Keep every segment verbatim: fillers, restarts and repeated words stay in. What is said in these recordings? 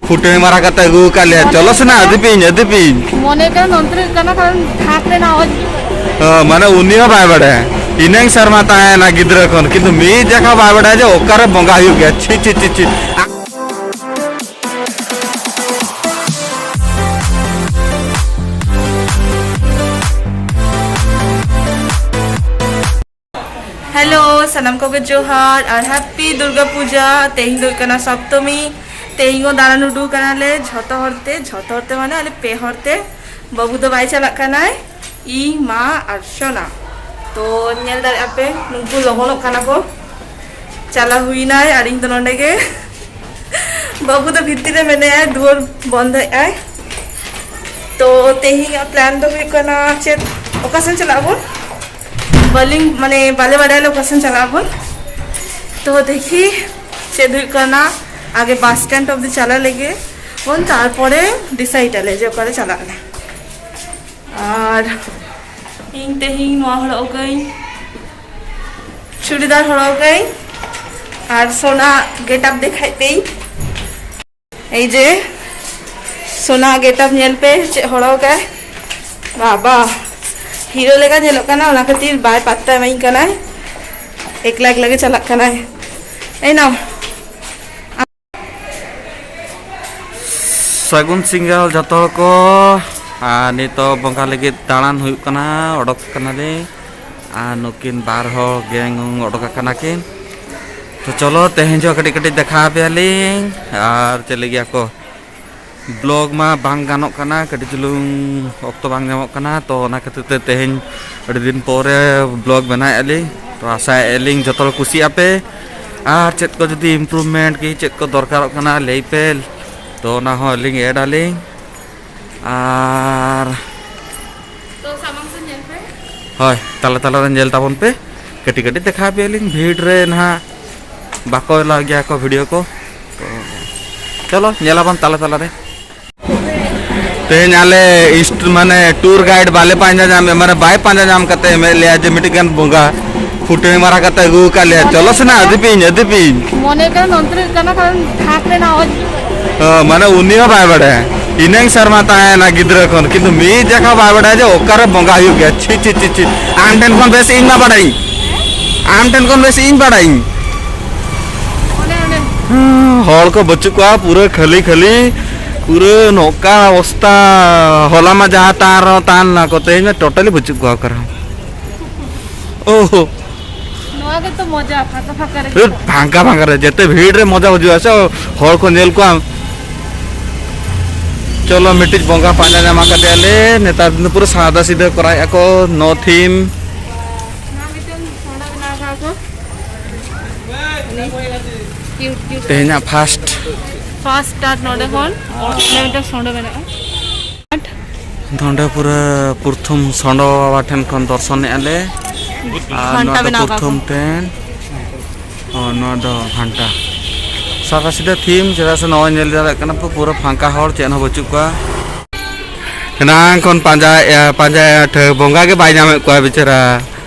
ᱯᱷᱩᱴᱟᱹᱭ ᱢᱟᱨᱟ ᱠᱟᱛᱮ ᱟᱹᱜᱩ ᱟᱠᱟᱫ ᱞᱮᱭᱟ᱾ ᱪᱚᱞᱚ ᱥᱮ ᱱᱟ, ᱤᱫᱤ ᱯᱮᱭᱟᱹᱧ, ᱤᱫᱤ ᱯᱮᱭᱟᱹᱧ᱾ ᱢᱚᱱᱮ ᱠᱟᱱᱟ ᱱᱚᱱᱛᱮ ᱨᱮ ᱠᱟᱱᱟ, ᱠᱟᱨᱚᱱ ᱰᱷᱟᱠ ᱨᱮᱱᱟᱜ ᱟᱣᱟᱡ᱾ ᱚ, ᱢᱟᱱᱮ ᱩᱱᱤ ᱦᱚᱸ ᱵᱟᱭ ᱵᱟᱲᱟᱭᱟ᱾ ᱤᱱᱟᱹᱝ ᱥᱮᱨᱢᱟ ᱛᱟᱦᱮᱸᱭᱮᱱᱟ ᱜᱤᱫᱽᱨᱟᱹ ᱠᱷᱚᱱ, ᱠᱤᱱᱛᱩ ᱢᱤᱫ ᱡᱟᱭᱜᱟ ᱵᱟᱭ ᱵᱟᱲᱟᱭᱟ ᱡᱮ ᱚᱠᱟᱨᱮ ᱵᱚᱸᱜᱟ ᱦᱩᱭᱩᱜ ᱜᱮᱭᱟ᱾ ᱪᱷᱤ, ᱪᱷᱤ, ᱪᱷᱤ, ᱪᱷᱤ᱾ ᱦᱮᱞᱳ, ᱥᱟᱱᱟᱢ ᱠᱚᱜᱮ ᱡᱚᱦᱟᱨ ᱟᱨ ᱦᱮᱯᱤ ᱫᱩᱨᱜᱟ ᱯᱩᱡᱟ᱾ ᱛᱮᱦᱮᱧ ᱫᱚ ᱦᱩᱭᱩᱜ ᱠᱟᱱᱟ ᱥᱚᱯᱛᱚᱢᱤ᱾ ᱛᱮᱦᱮᱧ ᱦᱚᱸ ᱫᱟᱬᱟᱱ ᱩᱰᱩᱠ ᱠᱟᱱᱟᱞᱮ ᱡᱷᱚᱛᱚ ᱦᱚᱲ ᱛᱮ, ᱡᱷᱚᱛᱚ ᱦᱚᱲ ᱛᱮ ᱢᱟᱱᱮ ᱟᱞᱮ ᱯᱮ ᱦᱚᱲ ᱛᱮ᱾ ᱵᱟᱹᱵᱩ ᱫᱚ ᱵᱟᱭ ᱪᱟᱞᱟᱜ ᱠᱟᱱᱟᱭ, ᱤᱧ, ᱢᱟ ᱟᱨ ᱥᱳᱱᱟ᱾ ᱛᱚ ᱧᱮᱞ ᱫᱟᱲᱮᱭᱟᱜᱼᱟ ᱯᱮ, ᱱᱩᱠᱩ ᱞᱚᱜᱚᱱᱚᱜ ᱠᱟᱱᱟ ᱠᱚ᱾ ᱪᱟᱞᱟᱣ ᱦᱩᱭᱱᱟᱭ ᱟᱨ ᱤᱧ ᱫᱚ ᱱᱚᱰᱮ ᱜᱮ᱾ ᱵᱟᱹᱵᱩ ᱫᱚ ᱵᱷᱤᱛᱤᱨ ᱨᱮ ᱢᱮᱱᱟᱭᱟ, ᱫᱩᱣᱟᱹᱨ ᱵᱚᱱᱫᱚᱭᱮᱫ ᱟᱭ᱾ ᱛᱚ ᱛᱮᱦᱮᱧᱟᱜ ᱯᱞᱟᱱ ᱫᱚ ᱦᱩᱭᱩᱜ ᱠᱟᱱᱟ ᱪᱮᱫ, ᱚᱠᱟ ᱥᱮᱱ ᱪᱟᱞᱟᱜ ᱟᱵᱚᱱ? ᱵᱟᱹᱞᱤᱧ, ᱢᱟᱱᱮ, ᱵᱟᱞᱮ ᱵᱟᱰᱟᱭᱟ ᱚᱠᱟ ᱥᱮᱱ ᱪᱟᱞᱟᱜ ᱟᱵᱚᱱ᱾ ᱛᱚ ᱫᱮᱠᱷᱤ ᱪᱮᱫ ᱦᱩᱭᱩᱜ ᱠᱟᱱᱟ᱾ ᱟᱜᱮ ᱵᱟᱥ ᱥᱴᱮᱱᱰ ᱚᱵᱫᱤ ᱪᱟᱞᱟᱜ ᱞᱮᱜᱮ ᱵᱚᱱ, ᱛᱟᱨᱯᱚᱨᱮ ᱰᱤᱥᱟᱭᱤᱰ ᱟᱞᱮ ᱡᱮ ᱚᱠᱟᱨᱮ ᱪᱟᱞᱟᱜ ᱟᱞᱮ᱾ ᱟᱨ ᱤᱧ ᱛᱮᱦᱮᱧ ᱱᱚᱣᱟ ᱦᱚᱨᱚᱜ ᱟᱠᱟᱹᱧ, ᱪᱩᱲᱤᱫᱟᱨ ᱦᱚᱨᱚᱜ ᱟᱠᱟᱹᱧ᱾ ᱟᱨ ᱥᱳᱱᱟ ᱜᱮᱴᱟᱯ ᱫᱮᱠᱷᱟᱭ ᱯᱮᱭᱟᱹᱧ᱾ ᱮᱭ ᱡᱮ ᱥᱳᱱᱟ ᱜᱮᱴᱟᱯ ᱧᱮᱞ ᱯᱮ, ᱪᱮᱫ ᱦᱚᱨᱚᱜ ᱟᱠᱟᱭ᱾ ᱵᱟᱵᱟ, ᱦᱤᱨᱳ ᱞᱮᱠᱟ ᱧᱮᱞᱚᱜ ᱠᱟᱱᱟ, ᱚᱱᱟ ᱠᱷᱟᱹᱛᱤᱨ ᱵᱟᱭ ᱯᱟᱛᱛᱟ ᱮᱢᱟᱹᱧ ᱠᱟᱱᱟᱭ᱾ ᱮᱠᱞᱟ ᱮᱠᱞᱟ ᱜᱮ ᱪᱟᱞᱟᱜ ᱠᱟᱱᱟᱭ᱾ ᱮᱭ ᱱᱟᱣ᱾ ᱥᱟᱹᱜᱩᱱ ᱥᱤᱸᱜᱟᱹᱲ ᱡᱚᱛᱚ ᱦᱚᱲ ᱠᱚ᱾ ᱟᱨ ᱱᱤᱛᱚᱜ ᱵᱚᱸᱜᱟ ᱞᱟᱹᱜᱤᱫ ᱫᱟᱬᱟᱱ ᱦᱩᱭᱩᱜ ᱠᱟᱱᱟ, ᱚᱰᱚᱠ ᱠᱟᱱᱟᱞᱮ᱾ ᱟᱨ ᱱᱩᱠᱤᱱ ᱵᱟᱨ ᱦᱚᱲ ᱜᱮᱝ ᱚᱰᱚᱠ ᱟᱠᱟᱱᱟ ᱠᱤᱱ᱾ ᱛᱚ ᱪᱚᱞᱚ, ᱛᱮᱦᱮᱧ ᱦᱚᱸ ᱠᱟᱹᱴᱤᱡ ᱠᱟᱹᱴᱤᱡ ᱫᱮᱠᱷᱟᱣ ᱟᱯᱮᱭᱟᱞᱤᱧ᱾ ᱟᱨ ᱪᱮᱫ ᱞᱟᱹᱜᱤᱫ ᱟᱠᱚ, ᱵᱞᱚᱜ ᱢᱟ ᱵᱟᱝ ᱜᱟᱱᱚᱜ ᱠᱟᱱᱟ, ᱠᱟᱹᱴᱤᱡ ᱪᱩᱞᱩᱝ ᱚᱠᱛᱚ ᱵᱟᱝ ᱧᱟᱢᱚᱜ ᱠᱟᱱᱟ, ᱛᱚ ᱚᱱᱟ ᱠᱷᱟᱹᱛᱤᱨ ᱛᱮ ᱛᱮᱦᱮᱧ ᱟᱹᱰᱤ ᱫᱤᱱ ᱯᱚᱨᱮ ᱵᱞᱚᱜ ᱵᱮᱱᱟᱣᱮᱫᱼᱟ ᱞᱤᱧ᱾ ᱛᱚ ᱟᱥᱟᱭᱮᱫᱼᱟ ᱞᱤᱧ ᱡᱚᱛᱚ ᱦᱚᱲ ᱠᱩᱥᱤᱜ ᱟᱯᱮ, ᱟᱨ ᱪᱮᱫ ᱠᱚ ᱡᱩᱫᱤ ᱤᱢᱯᱨᱩᱵᱷᱢᱮᱱᱴ ᱠᱤ ᱪᱮᱫ ᱠᱚ ᱫᱚᱨᱠᱟᱨᱚᱜ ᱠᱟᱱᱟ ᱞᱟᱹᱭ ᱯᱮ, ᱛᱚ ᱚᱱᱟ ᱦᱚᱸ ᱟᱹᱞᱤᱧ ᱮᱰ ᱟᱹᱞᱤᱧ᱾ ᱟᱨ ᱛᱚ ᱥᱟᱢᱟᱝ ᱥᱮᱫ ᱧᱮᱞ ᱯᱮ᱾ ᱦᱳᱭ, ᱛᱟᱞᱟ ᱛᱟᱞᱟ ᱨᱮ ᱧᱮᱞ ᱛᱟᱵᱚᱱ ᱯᱮ, ᱠᱟᱹᱴᱤᱡ ᱠᱟᱹᱴᱤᱡ ᱫᱮᱠᱷᱟᱣ ᱟᱯᱮᱭᱟᱞᱤᱧ ᱵᱷᱤᱲ ᱨᱮ ᱱᱟᱦᱟᱜ ᱵᱟᱠᱚ ᱮᱞᱟᱣ ᱜᱮᱭᱟ ᱠᱚ ᱵᱷᱤᱰᱤᱭᱳ ᱠᱚ᱾ ᱛᱚ ᱪᱚᱞᱚ ᱧᱮᱞᱟᱵᱚᱱ ᱛᱟᱞᱟ ᱛᱟᱞᱟ ᱨᱮ᱾ ᱛᱮᱦᱮᱧ ᱟᱞᱮ ᱤᱥᱴ-, ᱢᱟᱱᱮ ᱴᱩᱨ ᱜᱟᱭᱤᱰ ᱵᱟᱞᱮ ᱯᱟᱸᱡᱟ ᱧᱟᱢᱮᱫ, ᱢᱟᱱᱮ ᱵᱟᱭ ᱯᱟᱸᱡᱟ ᱧᱟᱢ ᱠᱟᱛᱮ ᱮᱢᱮᱫ ᱞᱮᱭᱟ ᱡᱮ ᱢᱤᱫᱴᱤᱡ ᱜᱟᱱ ᱵᱚᱸᱜᱟ ᱯᱷᱩᱴᱟᱹᱭ ᱢᱟᱨᱟ ᱠᱟᱛᱮ ᱟᱹᱜᱩ ᱟᱠᱟᱫ ᱞᱮᱭᱟ᱾ ᱪᱚᱞᱚ ᱥᱮ ᱱᱟ, ᱤᱫᱤ ᱯᱮᱭᱟᱹᱧ, ᱤᱫᱤ ᱯᱮᱭᱟᱹᱧ᱾ ᱢᱚᱱᱮ ᱠᱟᱱᱟ ᱱᱚᱱᱛᱮ ᱨᱮ ᱠᱟᱱᱟ, ᱠᱟᱨᱚᱱ ᱰᱷᱟᱠ ᱨᱮᱱᱟᱜ ᱟᱣᱟᱡ᱾ ᱚ, ᱢᱟᱱᱮ ᱩᱱᱤ ᱦᱚᱸ ᱵᱟᱭ ᱵᱟᱲᱟᱭᱟ᱾ ᱤᱱᱟᱹᱝ ᱥᱮᱨᱢᱟ ᱛᱟᱦᱮᱸᱭᱮᱱᱟ ᱜᱤᱫᱽᱨᱟᱹ ᱠᱷᱚᱱ, ᱠᱤᱱᱛᱩ ᱢᱤᱫ ᱡᱟᱭᱜᱟ ᱵᱟᱭ ᱵᱟᱲᱟᱭᱟ ᱡᱮ ᱚᱠᱟᱨᱮ ᱵᱚᱸᱜᱟ ᱦᱩᱭᱩᱜ ᱜᱮᱭᱟ᱾ ᱪᱷᱤ, ᱪᱷᱤ, ᱪᱷᱤ, ᱪᱷᱤ᱾ ᱟᱢ ᱴᱷᱮᱱ ᱠᱷᱚᱱ ᱵᱮᱥ ᱤᱧ ᱢᱟ ᱵᱟᱲᱟᱭᱤᱧ᱾ ᱟᱢ ᱴᱷᱮᱱ ᱠᱷᱚᱱ ᱵᱮᱥ ᱤᱧ ᱵᱟᱲᱟᱭᱤᱧ᱾ ᱚᱱᱮ, ᱚᱱᱮ᱾ ᱦᱚᱲ ᱠᱚ ᱵᱟᱹᱪᱩᱜ ᱠᱚᱣᱟ, ᱯᱩᱨᱟᱹ ᱠᱷᱟᱹᱞᱤ ᱠᱷᱟᱹᱞᱤ, ᱯᱩᱨᱟᱹ ᱱᱚᱝᱠᱟ ᱚᱵᱚᱥᱛᱟ᱾ ᱦᱚᱞᱟ ᱢᱟ ᱡᱟᱦᱟᱸ ᱛᱟᱦᱮᱱ ᱨᱮᱦᱚᱸ ᱛᱟᱦᱮᱱ ᱱᱟᱠᱚ, ᱛᱮᱦᱮᱧ ᱢᱟ totally ᱵᱟᱹᱪᱩᱜ ᱠᱚᱣᱟ ᱚᱠᱟᱨᱮ ᱦᱚᱸ᱾ ᱳᱦᱳ᱾ ᱱᱚᱣᱟ ᱜᱮᱛᱚ ᱢᱚᱡᱟ, ᱯᱷᱟᱸᱠᱟ ᱯᱷᱟᱸᱠᱟ ᱨᱮ᱾ ᱫᱷᱩᱴ, ᱯᱷᱟᱸᱠᱟ ᱯᱷᱟᱸᱠᱟ ᱨᱮ, ᱡᱮᱛᱮ ᱵᱷᱤᱲ ᱨᱮ ᱢᱚᱡᱟ ᱵᱩᱡᱩᱜᱼᱟ ᱥᱮ, ᱦᱚᱲ ᱠᱚ ᱧᱮᱞ ᱠᱚᱣᱟᱢ᱾ ᱪᱚᱞᱚ, ᱢᱤᱫᱴᱤᱡ ᱵᱚᱸᱜᱟ ᱯᱟᱸᱡᱟ ᱧᱟᱢ ᱟᱠᱟᱫᱮᱭᱟᱞᱮ᱾ ᱱᱮᱛᱟᱨ ᱫᱤᱱ ᱫᱚ ᱯᱩᱨᱟᱹ ᱥᱟᱫᱟ ᱥᱤᱫᱟᱹ ᱠᱚᱨᱟᱣᱮᱫᱼᱟ ᱠᱚ, no theme᱾ ᱱᱚᱣᱟ ᱢᱤᱫᱴᱮᱱ ᱥᱚᱸᱰᱟ ᱵᱮᱱᱟᱣ ᱠᱟᱜᱼᱟ ᱠᱚ᱾ ᱩᱱᱤ cute cute᱾ ᱛᱮᱦᱮᱧᱟᱜ first᱾ First start ᱱᱚᱰᱮ ᱠᱷᱚᱱ᱾ ᱚᱸᱰᱮ ᱢᱤᱫᱴᱮᱱ ᱥᱚᱸᱰᱟ ᱢᱮᱱᱟᱜᱼᱟ᱾ ᱱᱚᱸᱰᱮ ᱯᱩᱨᱟᱹ ᱯᱨᱚᱛᱷᱚᱢ ᱥᱚᱸᱰᱚ ᱵᱟᱵᱟ ᱴᱷᱮᱱ ᱠᱷᱚᱱ ᱫᱚᱨᱥᱚᱱᱮᱜᱼᱟ ᱞᱮ᱾ ᱟᱨ ᱜᱷᱚᱱᱴᱟ ᱱᱚᱣᱟ ᱫᱚ ᱵᱮᱱᱟᱣ ᱠᱟᱜ ᱯᱨᱚᱛᱷᱚᱢ ᱠᱚ᱾ ᱴᱷᱮᱱ᱾ ᱚ, ᱱᱚᱣᱟ ᱫᱚ ᱜᱷᱟᱱᱴᱟ᱾ ᱥᱟᱫᱟ ᱥᱤᱫᱟᱹ theme, ᱪᱮᱫᱟᱜ ᱥᱮ ᱱᱚᱜᱼᱚᱭ ᱧᱮᱞ ᱫᱟᱲᱮᱭᱟᱜ ᱠᱟᱱᱟ ᱯᱮ, ᱯᱩᱨᱟᱹ ᱯᱷᱟᱸᱠᱟ ᱦᱚᱲ, ᱪᱮᱫ ᱦᱚᱸ ᱵᱟᱹᱪᱩᱜ ᱠᱚᱣᱟ᱾ ᱮᱱᱟᱝ ᱠᱷᱚᱱ ᱯᱟᱸᱡᱟᱭᱮᱫᱼᱟ, ᱯᱟᱸᱡᱟᱭᱮᱫᱼᱟ, ᱴᱷᱟᱹ-, ᱵᱚᱸᱜᱟ ᱜᱮ ᱵᱟᱭ ᱧᱟᱢᱮᱫ ᱠᱚᱣᱟ ᱵᱮᱪᱟᱨᱟ᱾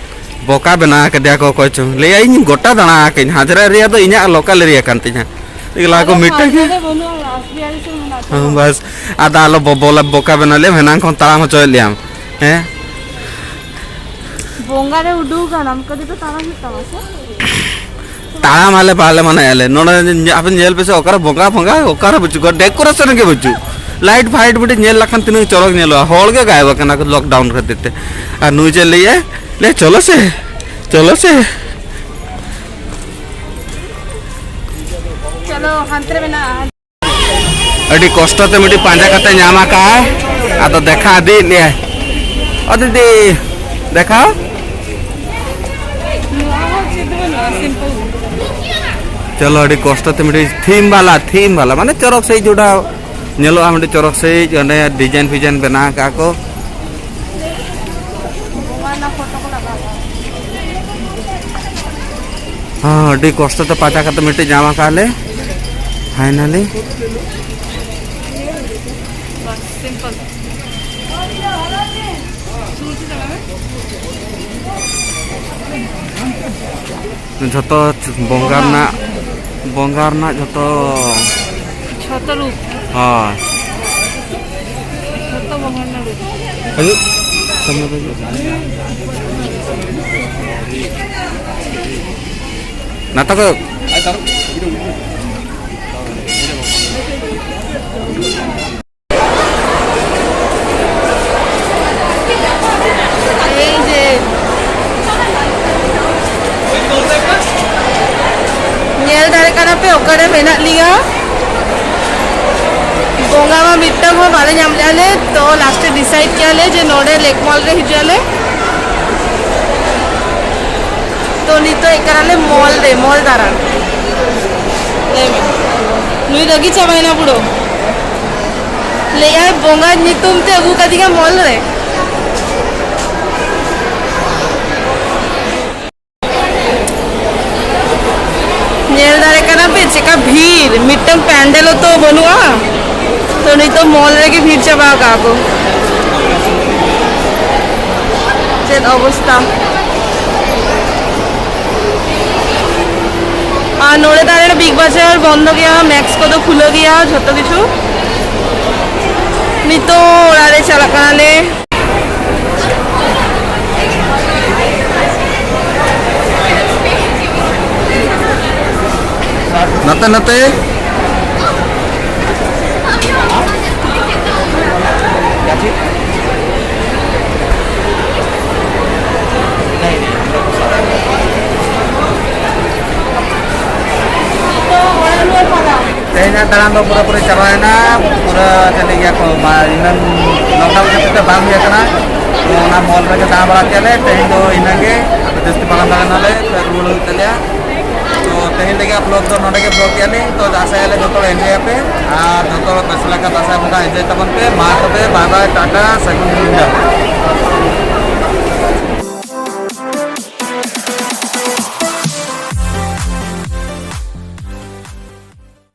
ᱵᱚᱠᱟ ᱵᱮᱱᱟᱣ ᱠᱟᱫᱮᱭᱟ ᱠᱚ ᱚᱠᱚᱭ ᱪᱚᱝ᱾ ᱞᱟᱹᱭᱟ, "ᱤᱧ ᱜᱚᱴᱟ ᱫᱟᱬᱟ ᱟᱠᱟᱧ, ᱦᱟᱡᱽᱨᱟ area ᱫᱚ ᱤᱧᱟᱹᱜ local area ᱠᱟᱱ ᱛᱤᱧᱟ᱾" ᱞᱟᱹᱭ ᱠᱚ ᱟᱫᱚ ᱢᱤᱫᱴᱟᱝ ᱜᱮ᱾ ᱦᱟᱡᱽᱨᱟ ᱨᱮ ᱵᱟᱹᱱᱩᱜᱼᱟ, ᱨᱟᱥᱵᱤᱦᱟᱨᱤ ᱥᱮᱫ ᱢᱮᱱᱟᱜ ᱦᱮᱸ, ᱛᱟᱵᱚᱱᱟ᱾ ᱵᱟᱥ᱾ ᱟᱫᱚ ᱟᱞᱚ ᱵᱚ-, ᱵᱚᱞᱮ ᱵᱚᱠᱟ ᱵᱮᱱᱟᱣ ᱞᱮᱭᱟᱢ, ᱮᱱᱟᱝ ᱠᱷᱚᱱ ᱛᱟᱲᱟᱢ ᱦᱚᱪᱚᱭᱮᱫ ᱞᱮᱭᱟᱢ᱾ ᱦᱮᱸ? ᱵᱚᱸᱜᱟ ᱨᱮ ᱩᱰᱩᱠ ᱟᱠᱟᱱᱟᱢ, ᱠᱟᱹᱴᱤᱡ ᱫᱚ ᱛᱟᱲᱟᱢ ᱦᱩᱭᱩᱜ ᱛᱟᱢᱟ ᱥᱮ? ᱛᱟᱲᱟᱢ ᱟᱞᱮ ᱵᱟᱞᱮ ᱢᱟᱱᱟᱭᱟ ᱞᱮ᱾ ᱱᱚᱰᱮ ᱧᱮ-, ᱟᱯᱮ ᱧᱮᱞ ᱯᱮᱥᱮ, ᱚᱠᱟᱨᱮ ᱵᱚᱸᱜᱟ, ᱵᱚᱸᱜᱟ, ᱚᱠᱟᱨᱮ ᱵᱟᱹᱪᱩᱜ ᱠᱚᱣᱟ, decoration ᱜᱮ ᱵᱟᱹᱪᱩᱜ᱾ Light ᱯᱷᱟᱭᱤᱴ ᱢᱤᱫᱴᱤᱡ ᱧᱮᱞ ᱞᱮᱠᱷᱟᱱ ᱛᱤᱱᱟᱹᱜ ᱪᱚᱨᱚᱠ ᱧᱮᱞᱚᱜᱼᱟ, ᱦᱚᱲ ᱜᱮ ᱜᱟᱭᱮᱵ ᱟᱠᱟᱱᱟ ᱠᱚ lockdown ᱠᱷᱟᱹᱛᱤᱨ ᱛᱮ᱾ ᱟᱨ ᱱᱩᱭ ᱪᱮᱫ ᱞᱟᱹᱭᱟᱭ? ᱞᱟᱹᱭ, "ᱪᱚᱞᱚ ᱥᱮ, ᱪᱚᱞᱚ ᱥᱮ᱾" ᱪᱚᱞᱚ, ᱦᱟᱱᱛᱮ ᱨᱮ ᱢᱮᱱᱟᱜᱼᱟ᱾ ᱟᱹᱰᱤ ᱠᱚᱥᱴᱚ ᱛᱮ ᱢᱤᱫᱴᱤᱡ ᱯᱟᱸᱡᱟ ᱠᱟᱛᱮ ᱧᱟᱢ ᱟᱠᱟᱫᱼᱟᱭ᱾ ᱟᱫᱚ ᱫᱮᱠᱷᱟ ᱤᱫᱤᱭᱮᱫ ᱞᱮᱭᱟᱭ᱾ ᱚ ᱫᱤᱫᱤ, ᱫᱮᱠᱷᱟᱣ᱾ ᱱᱚᱣᱟ ᱦᱚᱸ ᱪᱮᱫ ᱫᱚ ᱵᱟᱹᱱᱩᱜᱼᱟ, simple᱾ ᱪᱚᱞᱚ, ᱟᱹᱰᱤ ᱠᱚᱥᱴᱚ ᱛᱮ ᱢᱤᱫᱴᱤᱡ theme ᱵᱟᱞᱟ, theme ᱵᱟᱞᱟ, ᱢᱟᱱᱮ ᱪᱚᱨᱚᱠ ᱥᱟᱺᱦᱤᱡ ᱡᱚᱰᱟᱣ ᱧᱮᱞᱚᱜᱼᱟ, ᱢᱤᱫᱴᱤᱡ ᱪᱚᱨᱚᱠ ᱥᱟᱺᱦᱤᱡ ᱚᱸᱰᱮ design ᱯᱷᱤᱡᱟᱭᱤᱱ ᱵᱮᱱᱟᱣ ᱟᱠᱟᱫᱼᱟ ᱠᱚ᱾ ᱦᱚᱸ, ᱟᱹᱰᱤ ᱠᱚᱥᱴᱚ ᱛᱮ ᱯᱟᱸᱡᱟ ᱠᱟᱛᱮ ᱢᱤᱫᱴᱤᱡ ᱧᱟᱢ ᱟᱠᱟᱫ ᱞᱮ, finally᱾ ᱵᱟᱥ, simple᱾ ᱡᱷᱚᱛᱚ ᱵᱚᱸᱜᱟ ᱨᱮᱱᱟᱜ, ᱵᱚᱸᱜᱟ ᱨᱮᱱᱟᱜ ᱡᱷᱚᱛᱚ ᱡᱚᱛᱚ ᱨᱩᱯ᱾ ᱦᱳᱭ᱾ ᱡᱚᱛᱚ ᱵᱚᱸᱜᱟ ᱨᱮᱱᱟᱜ ᱨᱩᱯ᱾ ᱦᱤᱡᱩᱜ᱾ ᱥᱟᱢᱱᱮ ᱨᱮ ᱦᱤᱡᱩᱜ᱾ ᱱᱟᱛᱟ ᱠᱚ᱾ ᱧᱮᱞ ᱫᱟᱲᱮᱭᱟᱜ ᱠᱟᱱᱟ ᱯᱮ ᱚᱠᱟᱨᱮ ᱢᱮᱱᱟᱜ ᱞᱮᱭᱟ᱾ ᱵᱚᱸᱜᱟ ᱢᱟ ᱢᱤᱫᱴᱟᱝ ᱦᱚᱸ ᱵᱟᱞᱮ ᱧᱟᱢ ᱞᱮᱜᱼᱟ ᱞᱮ, ᱛᱚ ᱞᱟᱥᱴ ᱨᱮ ᱰᱤᱥᱟᱭᱤᱰ ᱠᱮᱜᱼᱟ ᱞᱮ ᱡᱮ ᱱᱚᱰᱮ ᱞᱮᱠ ᱢᱚᱞ ᱨᱮ ᱦᱤᱡᱩᱜ ᱟᱞᱮ᱾ ᱛᱚ ᱱᱤᱛᱚᱜ ᱦᱮᱡ ᱠᱟᱱᱟᱞᱮ ᱢᱚᱞ ᱨᱮ, ᱢᱚᱞ ᱫᱟᱬᱟᱱ᱾ ᱞᱟᱹᱭ ᱢᱮ, ᱱᱩᱭ ᱨᱟᱹᱜᱤ ᱪᱟᱵᱟᱭᱮᱱᱟ ᱯᱩᱨᱟᱹ᱾ ᱞᱟᱹᱭᱟᱭ ᱵᱚᱸᱜᱟ ᱧᱩᱛᱩᱢ ᱛᱮ ᱟᱹᱜᱩ ᱠᱟᱫᱤᱧᱟ ᱢᱚᱞ ᱨᱮ᱾ ᱧᱮᱞ ᱫᱟᱲᱮ ᱠᱟᱱᱟ ᱯᱮ ᱪᱮᱠᱟ ᱵᱷᱤᱲ, ᱢᱤᱫᱴᱟᱝ ᱯᱮᱱᱰᱮᱞ ᱦᱚᱸ ᱛᱚ ᱵᱟᱹᱱᱩᱜᱼᱟ᱾ ᱛᱚ ᱱᱤᱛᱚᱜ ᱢᱚᱞ ᱨᱮᱜᱮ ᱵᱷᱤᱲ ᱪᱟᱵᱟ ᱟᱠᱟᱜᱼᱟ ᱠᱚ᱾ ᱪᱮᱫ ᱚᱵᱚᱥᱛᱟ᱾ ᱟᱨ ᱱᱚᱰᱮ ᱫᱚ ᱟᱞᱮ ᱵᱤᱜᱽ ᱵᱟᱡᱟᱨ ᱵᱚᱱᱫᱚ ᱜᱮᱭᱟ, ᱢᱮᱠᱥ ᱠᱚᱫᱚ ᱠᱷᱩᱞᱟᱹᱣ ᱜᱮᱭᱟ, ᱡᱷᱚᱛᱚ ᱠᱤᱪᱷᱩ᱾ ᱱᱤᱛᱚᱜ ᱚᱲᱟᱜ ᱨᱮ ᱪᱟᱞᱟᱜ ᱠᱟᱱᱟᱞᱮ᱾ ᱱᱟᱛᱮ ᱱᱟᱛᱮ᱾ ᱛᱮᱦᱮᱧᱟᱜ ᱫᱟᱬᱟᱱ ᱫᱚ ᱯᱩᱨᱟᱹᱯᱩᱨᱤ ᱪᱟᱵᱟᱭᱮᱱᱟ, ᱯᱩᱨᱟᱹ ᱪᱟᱹᱞᱤ ᱜᱮᱭᱟ ᱠᱚ, ᱢᱟ ᱤᱱᱟᱹᱝ ᱞᱚᱠᱰᱟᱣᱩᱱ ᱠᱷᱟᱹᱛᱤᱨ ᱛᱮ ᱵᱟᱝ ᱦᱩᱭ ᱟᱠᱟᱱᱟ᱾ ᱛᱚ ᱚᱱᱟ ᱢᱚᱞ ᱨᱮᱜᱮ ᱫᱟᱬᱟ ᱵᱟᱲᱟ ᱠᱮᱫᱼᱟ ᱞᱮ, ᱛᱮᱦᱮᱧ ᱫᱚ ᱤᱱᱟᱹᱜ ᱜᱮ, ᱟᱫᱚ ᱡᱟᱹᱥᱛᱤ ᱵᱟᱝ ᱫᱟᱬᱟᱱᱟᱞᱮ, ᱯᱷᱮᱨ ᱨᱩᱣᱟᱹᱲ ᱦᱩᱭᱩᱜ ᱛᱟᱞᱮᱭᱟ᱾ ᱛᱚ ᱛᱮᱦᱮᱧ ᱞᱟᱹᱜᱤᱫ ᱵᱞᱚᱜ ᱫᱚ ᱱᱚᱰᱮ ᱜᱮ ᱵᱞᱚᱜ ᱠᱮᱫᱼᱟ ᱞᱤᱧ᱾ ᱛᱚ ᱟᱥᱟᱭᱟᱞᱮ ᱡᱚᱛᱚ ᱦᱚᱲ ᱮᱱᱡᱚᱭ ᱟᱯᱮ ᱟᱨ ᱡᱚᱛᱚ ᱦᱚᱲ ᱵᱮᱥ ᱞᱮᱠᱟ ᱫᱟᱸᱥᱟᱭ ᱵᱚᱸᱜᱟ ᱮᱱᱡᱚᱭ ᱛᱟᱵᱚᱱ ᱯᱮ᱾ ᱢᱟ ᱛᱚᱵᱮ ᱵᱟᱭ ᱵᱟᱭ, ᱴᱟᱴᱟ, ᱥᱟᱹᱜᱩᱱ ᱧᱤᱫᱟᱹ᱾